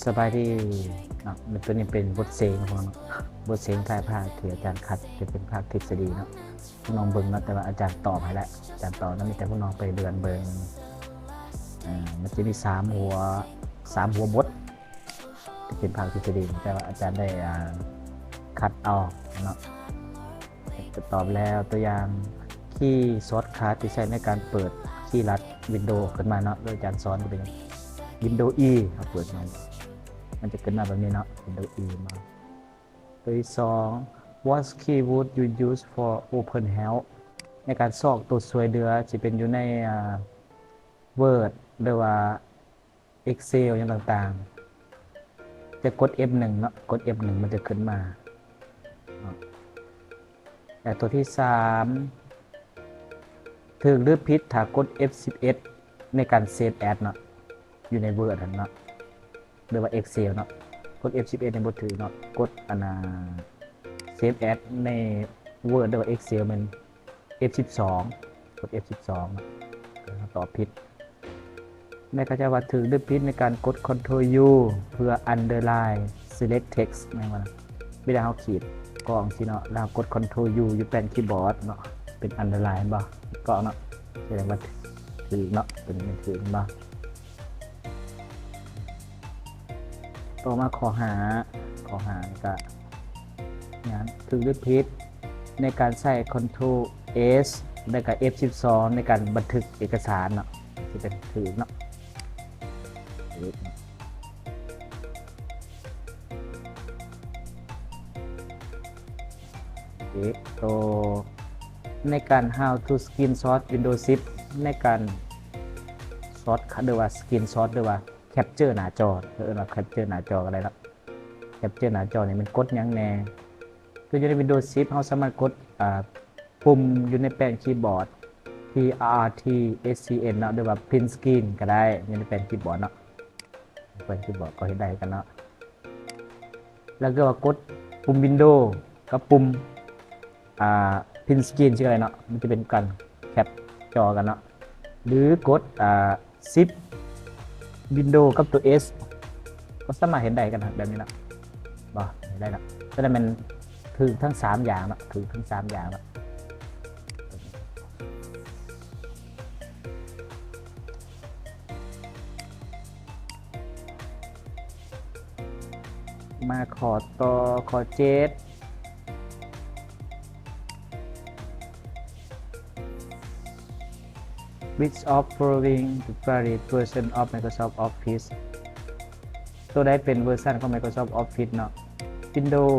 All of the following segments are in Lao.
ສະບາຍດີເນາະ, ຕົວນີ້ເປັນບົດເສັງຂອງເນາະ, ບົດເສັງທ້າຍພາກທີ່ອາຈານຄັດ ຈະເປັນພາກທິດສະດີເນາະ. ພວກນ້ອງເບິ່ງເນາະ, ແຕ່ວ່າອາຈານຕອບໃຫ້ແລ້ວ, ອາຈານຕອບນຳ, ມີແຕ່ພວກນ້ອງໄປເລື່ອນເບິ່ງ. ເອີ ມັນຈະມີສາມຫົວ, ສາມຫົວບົດ ເປັນພາກທິດສະດີ, ແຕ່ວ່າອາຈານໄດ້ ອ່າ ຄັດເອົາເນາະ. ຕອບແລ້ວ ຕົວຢ່າງ ຄີຊອດຄັດທີ່ໃຊ້ໃນການເປີດຄີລັດວິນໂດຂຶ້ນມາເນາະ, ໂດຍການສອນເປັນວິນໂດອີ ເຮົາເປີດມາ ມັນຈະຂຶ້ນມາແບບນີ້ເນາະ, ວິນໂດອີມາ. ຕົວທີສອງ What key would you use for open help? ໃນການຊອກໂຕຊ່ວຍເຫຼືອ ຊິເປັນຢູ່ໃນ ອ່າ Word ຫຼືວ່າ Excel ຫຍັງຕ່າງໆ ຈະກົດ F ໜຶ່ງເນາະ, ກົດ F ໜຶ່ງ ມັນຈະຂຶ້ນມາເນາະ. ແລະ ຕົວທີສາມ ຖືກຫຼືຜິດຖ້າກົດ F ສິບເອັດ ໃນການ Save As ເນາະ, ຢູ່ໃນ Word ຫັ້ນເນາະ ຫຼືວ່າ Excel ເນາະ, ກົດ F ສິບເອັດ ນີ້ບໍ່ຖືກເນາະ, ກົດອັນນ່າ Save As ໃນ Word ຫຼືວ່າ Excel ແມ່ນ F ສິບສອງ ກົດ F ສິບສອງ ເນາະ, ເຮົາຕອບຜິດ. ແມ່ນເຂົາເຈົ້າວ່າຖືກຫຼືຜິດໃນການກົດ Ctrl U ເພື່ອ underline select text ແມ່ນບໍ່ນະ? ເວລາເຮົາຂີດກ້ອງຊີ້ເນາະ, ແລ້ວເຮົາກົດ Ctrl U ຢູ່ແປ້ນຄີບອດເນາະ, ເປັນ underline ເຫັນບໍ່? ກ້ອງເນາະ, ສະແດງວ່າຖືກເນາະ, ຕົວນີ້ແມ່ນຖືກເຫັນບໍ່? ຕໍ່ມາຂໍ້ຫ້າ ຂໍ້ຫ້ານີ້ກະຫຍັງ ຖືກຫຼືຜິດໃນການໃຊ້ Ctrl S ແລ້ວກະ F ສິບສອງ ໃນການບັນທຶກເອກະສານເນາະ, ຊິເປັນຖືກເນາະ. ໂຕໃນການ How to screenshot Windows ສິບ ໃນການ shortcut ຫຼືວ່າ screenshot ຫຼືວ່າ capture ໜ້າຈໍ, ເອີ້ນວ່າ capture ໜ້າຈໍກໍໄດ້ເນາະ. capture ໜ້າຈໍນີ້ມັນກົດຫຍັງແດ່? ຄືຢູ່ໃນ Windows ສິບ ເຮົາສາມາດກົດ ອ່າ ປຸ່ມຢູ່ໃນແປ້ນຄີບອດ P R T S C N ເນາະ ຫຼືວ່າ Print Screen ກໍໄດ້ ຢູ່ໃນແປ້ນຄີບອດເນາະ, ແປ້ນຄີບອດກໍເຮັດໄດ້ຄືກັນເນາະ. ແລ້ວກໍວ່າກົດປຸ່ມ Windows ກັບປຸ່ມ ອ່າ Print Screen ຊິກໍໄດ້ເນາະ, ມັນຈະເປັນການແຄັບຈໍກັນເນາະ. ຫຼືກົດ ອ່າ ຊິບ Windows ກັບຕົວ S ກໍສາມາດເຮັດໄດ້ກັນນະ ແບບນີ້ເນາະ, ບໍ່ ເຮັດໄດ້ເນາະ. ສະນັ້ນແມ່ນຖືກທັງສາມຢ່າງເນາະ, ຖືກທັງສາມຢ່າງເນາະ. ມາຂໍ້ຕໍ່ ຂໍ້ເຈັດ Which of following the valid version of Microsoft Office? ຕົວໃດເປັນເວີຊັນຂອງ Microsoft Office ເນາະ? Windows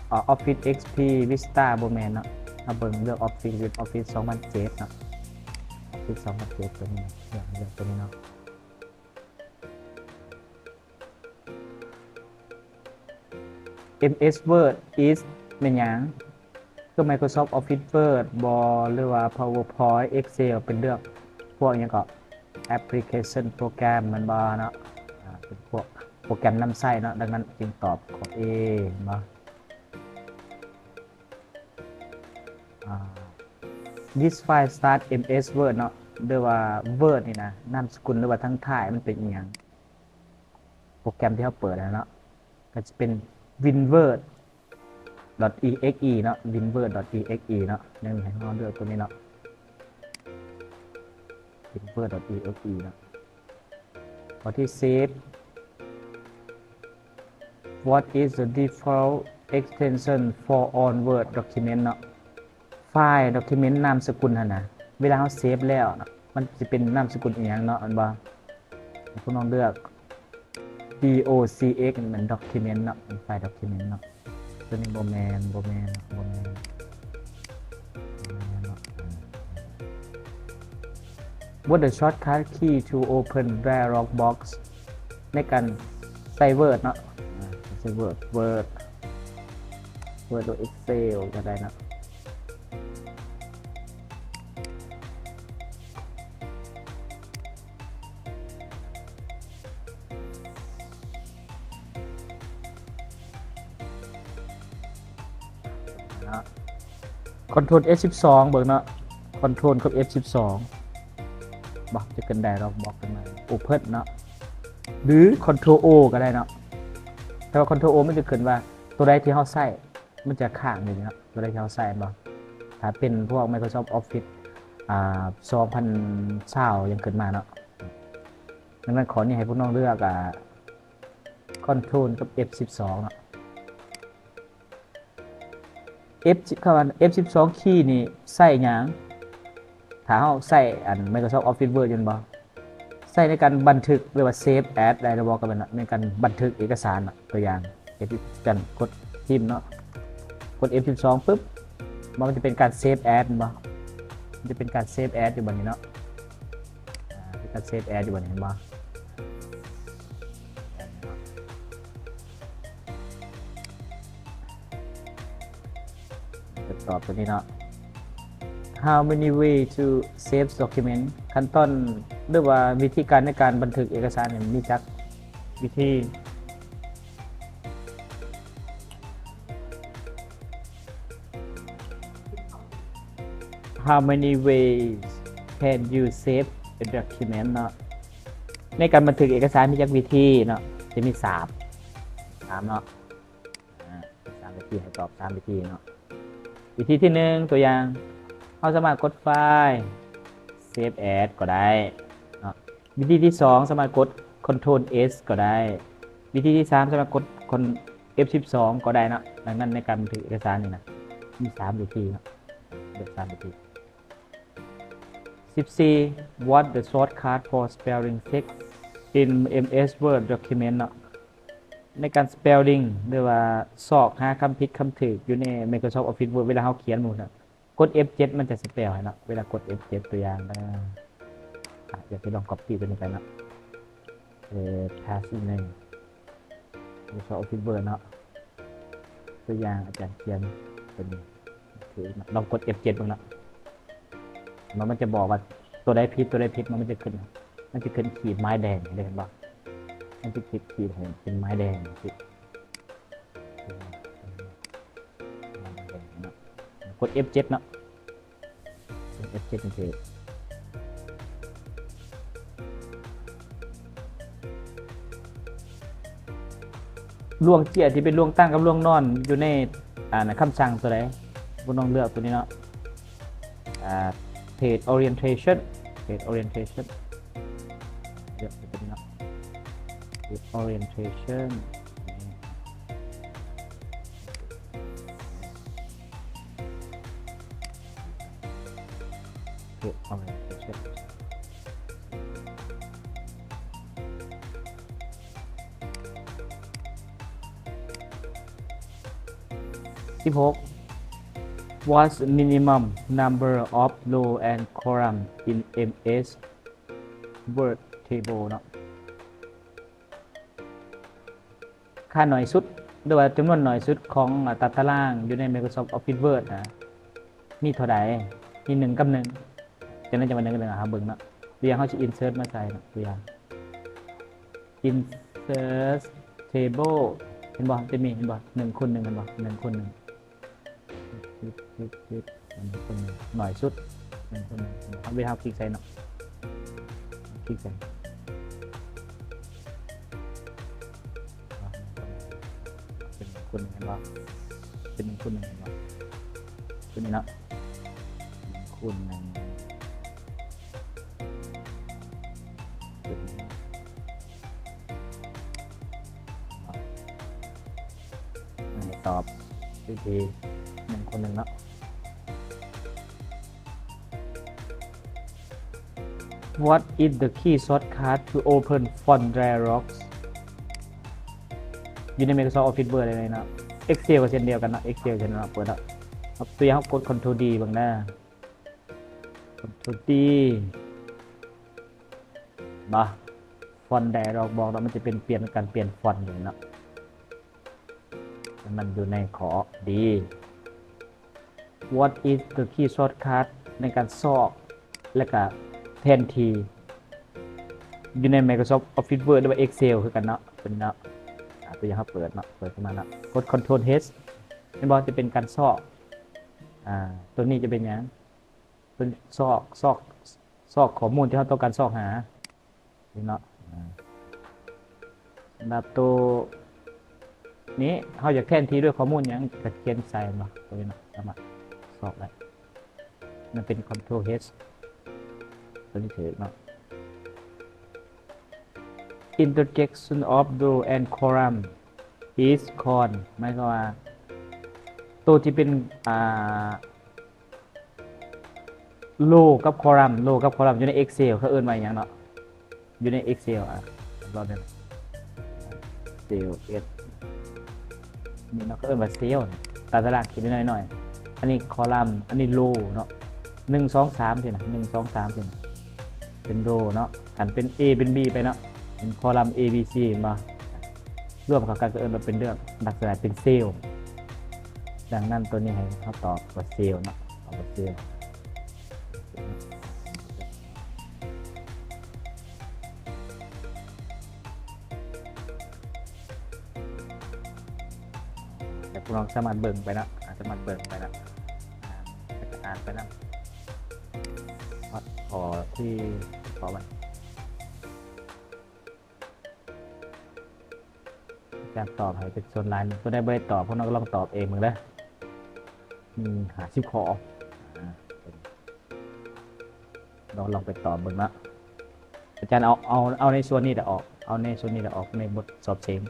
ເອີ Office XP Vista ບໍ່ແມ່ນເນາະ. ເຮົາເບິ່ງເລືອກ Office ເປັນ Office ສອງພັນເຈັດເນາະ, Office ສອງພັນເຈັດ ຕົວນີ້ ເລືອກ ເລືອກຕົວນີ້ເນາະ. MS Word is ແມ່ນຫຍັງ? ຄື Microsoft Office Word ບໍ ຫຼືວ່າ PowerPoint Excel ເປັນເລື່ອງພວກຫຍັງເກາະ application program ແມ່ນບໍ່ເນາະ? ອາ ເປັນພວກໂປຣແກຣມນຳໃຊ້ເນາະ, ດັ່ງນັ້ນຈຶ່ງຕອບຂໍ້ A ເນາະ. ອາ This file start MS Word ເນາະ ຫຼືວ່າ Word ນີ້ນະ ນາມສະກຸນ ຫຼືວ່າທັງທ້າຍມັນເປັນອີ່ຫຍັງ? ໂປຣແກຣມທີ່ເຮົາເປີດຫັ້ນເນາະ ກໍຈະເປັນ winword.exe ເນາະ, winword.exe ເນາະ. ແນວໃຫ້ເຮົາເລືອກຕົວນີ້ເນາະ, winword.exe ເນາະ. ຂໍ້ທີສິບ What is the default extension for all Word document ເນາະ? ໄຟລ໌ document ນາມສະກຸນຫັ້ນນະ ເວລາເຮົາເຊບແລ້ວນະ ມັນຊິເປັນນາມສະກຸນອີ່ຫຍັງເນາະ ແມ່ນບໍ່? ພວກນ້ອງເລືອກ D O C X ແມ່ນ document ເນາະ, ເປັນໄຟລ໌ document ເນາະ. ຕົວນີ້ບໍ່ແມ່ນ ບໍ່ແມ່ນ ບໍ່ແມ່ນ ບໍ່ແມ່ນເນາະ. What the shortcut key to open dialog box ໃນການໃສ່ Word ເນາະ, ໃສ່ Word Word Word ຫຼື Excel ກໍໄດ້ເນາະ. ເນາະ Ctrl F ສິບສອງ ເບິ່ງເນາະ, Ctrl ກັບ F ສິບສອງ ບໍ່ ຈະຂຶ້ນ dialog box ຂຶ້ນມາ Open ເນາະ. ຫຼື Control O ກໍໄດ້ເນາະ. ແຕ່ວ່າ Control O ມັນຈະຂຶ້ນວ່າຕົວໃດທີ່ເຮົາໃຊ້ ມັນຈະຄ້າງຢູ່ນີ້ເນາະ ຕົວໃດທີ່ເຮົາໃຊ້ແມ່ນບໍ່. ຖ້າເປັນພວກ Microsoft Office ອ່າ ສອງພັນຊາວ ຍັງຂຶ້ນມາເນາະ. ດັ່ງນັ້ນ ຂໍ້ນີ້ໃຫ້ພວກນ້ອງເລືອກ ອ່າ Control ກັບ F ສິບສອງເນາະ. F ຄຳວ່າ F ສິບສອງຄີນີ້ໃຊ້ຫຍັງ? ຖ້າເຮົາໃຊ້ອັນ Microsoft Office Word ແມ່ນບໍ່? ໃຊ້ໃນການບັນທຶກ ຫຼືວ່າ Save As ໄດ້ຫຼືບໍ່ ກໍແມ່ນໃນການບັນທຶກເອກະສານເນາະ. ຕົວຢ່າງ F ກັນກົດພິມເນາະ ກົດ F ສິບສອງປຶບ ມັນຈະເປັນການ Save As ແມ່ນບໍ່? ມັນຈະເປັນການ Save As ຢູ່ບ່ອນນີ້ເນາະ. ອ່າ ເປັນການ Save As ຢູ່ບ່ອນນີ້ ເຫັນບໍ່? ຄຳຕອບຕົວນີ້ເນາະ. How many way to save document? ຂັ້ນຕອນ ຫຼືວ່າວິທີການໃນການບັນທຶກເອກະສານນີ້ມີຈັກວິທີ? How many ways can you save a document ເນາະ? ໃນການບັນທຶກເອກະສານມີຈັກວິທີເນາະ? ຈະມີສາມ ສາມເນາະ. ອ່າ ສາມວິທີ ໃຫ້ຕອບສາມວິທີເນາະ. ວິທີທີໜຶ່ງ ຕົວຢ່າງ ເຮົາສາມາດກົດໄຟລ໌ Save As ກໍໄດ້ເນາະ. ວິທີທີສອງ ສາມາດກົດ Control S ກໍໄດ້. ວິທີທີສາມ ສາມາດກົດ F ສິບສອງ ກໍໄດ້ເນາະ. ດັ່ງນັ້ນ ໃນການບັນທຶກເອກະສານນີ້ນະ ມີສາມວິທີເນາະ ເລືອກສາມວິທີ. ສິບສີ່ What the shortcut for spelling text in MS Word document ເນາະ. ໃນການ spelling ຫຼືວ່າຊອກຫາຄຳຜິດຄຳຖືກຢູ່ໃນ Microsoft Office Word ເວລາເຮົາຂຽນໝູ່ນະ ກົດ F ເຈັດ ມັນຈະ spell ໃຫ້ເນາະ. ເວລາກົດ F ເຈັດ ຕົວຢ່າງ ອາ ຢາກຈະລອງ copy ຕົວນີ້ໄປເນາະ. ເອີ paste name Microsoft Office Word ເນາະ. ຕົວຢ່າງອາຈານຂຽນຕົວນີ້ ຄືເນາະ ລອງກົດ F ເຈັດ ເບິ່ງເນາະ. ມັນ ມັນຈະບອກວ່າຕົວໃດຜິດ ຕົວໃດຜິດ ມັນ ມັນຈະຂຶ້ນ ມັນຈະຂຶ້ນຂີດໄມ້ແດງ ເຫັນບໍ່? ມັນຈະຂຶ້ນຂີດໃຫ້ເປັນໄມ້ແດງ ເນາະ. ກົດ F ເຈັດ ເນາະ. F ເຈັດ ເອງ ລວງເຈ້ຍທີ່ເປັນລວງຕັ້ງກັບລວງນອນຢູ່ໃນ ອ່າ ຄຳສັ່ງຕົວໃດ? ພວກນ້ອງເລືອກຕົວນີ້ເນາະ. ອ່າ Page Orientation Page Orientation ເລືອກຕົວນີ້ເນາະ. Page Orientation Page Orientation ສິບຫົກ What's minimum number of row and column in MS Word table ເນາະ. ຄ່າໜ້ອຍສຸດ ຫຼືວ່າຈຳນວນໜ້ອຍສຸດຂອງ ອາ ຕາຕະລາງຢູ່ໃນ Microsoft Office Word ນະ ມີເທົ່າໃດ? ມີໜຶ່ງກັບໜຶ່ງ. ຈັ່ງນັ້ນຈະວ່າໜຶ່ງກັບໜຶ່ງ ເຮົາເບິ່ງເນາະ. ຕົວຢ່າງ ເຮົາຊິ insert ມາໃສ່ເນາະ. ຕົວຢ່າງ insert table ເຫັນບໍ່? ຈະມີ ເຫັນບໍ່? ໜຶ່ງຄູນໜຶ່ງ ເຫັນບໍ່? ໜຶ່ງຄູນໜຶ່ງ ໜ້ອຍສຸດ ເວລາເຮົາຄລິກໃສ່ເນາະ ຄລິກໃສ່ ເປັນຄູນໜຶ່ງ ເຫັນບໍ່? ເປັນຄູນໜຶ່ງ ເຫັນບໍ່? ຕົວນີ້ເນາະ ຄູນໜຶ່ງ ໃຫ້ຕອບວິທີໜຶ່ງຄູນໜຶ່ງເນາະ. What is the key shortcut to open font dialogs? ຢູ່ໃນ Microsoft Office Word ເລີຍເນາະ. Excel ກໍເຊັ່ນດຽວກັນເນາະ Excel ເຊັ່ນເນາະ ເປີດເນາະ. ຕົວຢ່າງ ເຮົາກົດ Control D ເບິ່ງເດີ Control D ບໍ່ Font Dialog ບອກເນາະ ມັນຈະເປັນ ປ່ຽນ ການປ່ຽນຟອນນີ້ເນາະ. ມັນຢູ່ໃນຂໍ້ D. What is the key shortcut ໃນການຊອກ ແລະກະແຜນທີ່ ຢູ່ໃນ Microsoft Office Word ຫຼືວ່າ Excel ຄືກັນເນາະ ຕົວນີ້ເນາະ. ອາ ຕົວຢ່າງ ເຮົາເປີດເນາະ ເປີດຂຶ້ນມາເນາະ ກົດ Control H ເຫັນບໍ່? ຈະເປັນການຊອກ ອາ ຕົວນີ້ຈະເປັນຫຍັງ? ເປັນຊອກ ຊອກ ຊອກຂໍ້ມູນທີ່ເຮົາຕ້ອງການຊອກຫາ ນີ້ເນາະ. ອາ ແລ້ວໂຕນີ້ເຮົາຢາກແທນທີ່ດ້ວຍຂໍ້ມູນຫຍັງ ກໍຂຽນໃສ່ເນາະ ຕົວນີ້ເນາະ ສາມາດຊອກໄດ້. ມັນເປັນ Ctrl H ຕົວນີ້ຖືກເນາະ. Intersection of row and column is called ໝາຍຄວາມວ່າ ໂຕທີ່ເປັນ ອ່າ row ກັບ column row ກັບ column ຢູ່ໃນ Excel ເຂົາເອີ້ນວ່າຫຍັງເນາະ? ຢູ່ໃນ Excel ອ່ະ ລອງເບິ່ງ cell S ນີ້ເນາະ ເຂົາເອີ້ນວ່າ cell ຕາຕະລາງຂີດນ້ອຍໆ ອັນນີ້ column ອັນນີ້ row ເນາະ ໜຶ່ງ ສອງ ສາມ ຊີ້ນະ ໜຶ່ງ ສອງ ສາມ ຊີ້ນະ ເປັນ row ເນາະ ຄັນເປັນ A ເປັນ B ໄປເນາະ ເປັນ column A B C ເຫັນບໍ່? ລວມເຂົ້າກັນກໍເອີ້ນວ່າເປັນເລື່ອງ ລັກສະນະເປັນ cell. ດັ່ງນັ້ນ ຕົວນີ້ໃຫ້ເຮົາຕອບວ່າ cell ເນາະ ຕອບວ່າ cell. ແລ້ວພວກເຮົາສາມາດເບິ່ງໄປເນາະ ອາດສາມາດເບິ່ງໄປເນາະ ອ່ານ ແລ້ວກໍອ່ານໄປນຳ ຮອດຂໍ້ທີ່ ຂໍ້ມັນ ອາຈານຕອບໃຫ້ເປັນສ່ວນຫຼາຍ ຜູ້ໃດບໍ່ໄດ້ຕອບ ພວກເຮົາກໍລອງຕອບເອງເບິ່ງເດີ ມີຫ້າສິບຂໍ້ ອາ ລອງ ລອງໄປຕອບເບິ່ງເນາະ ອາຈານເອົາ ເອົາ ເອົາໃນສ່ວນນີ້ແຫຼະອອກ ເອົາໃນສ່ວນນີ້ແຫຼະອອກ ໃນບົດສອບເສັງ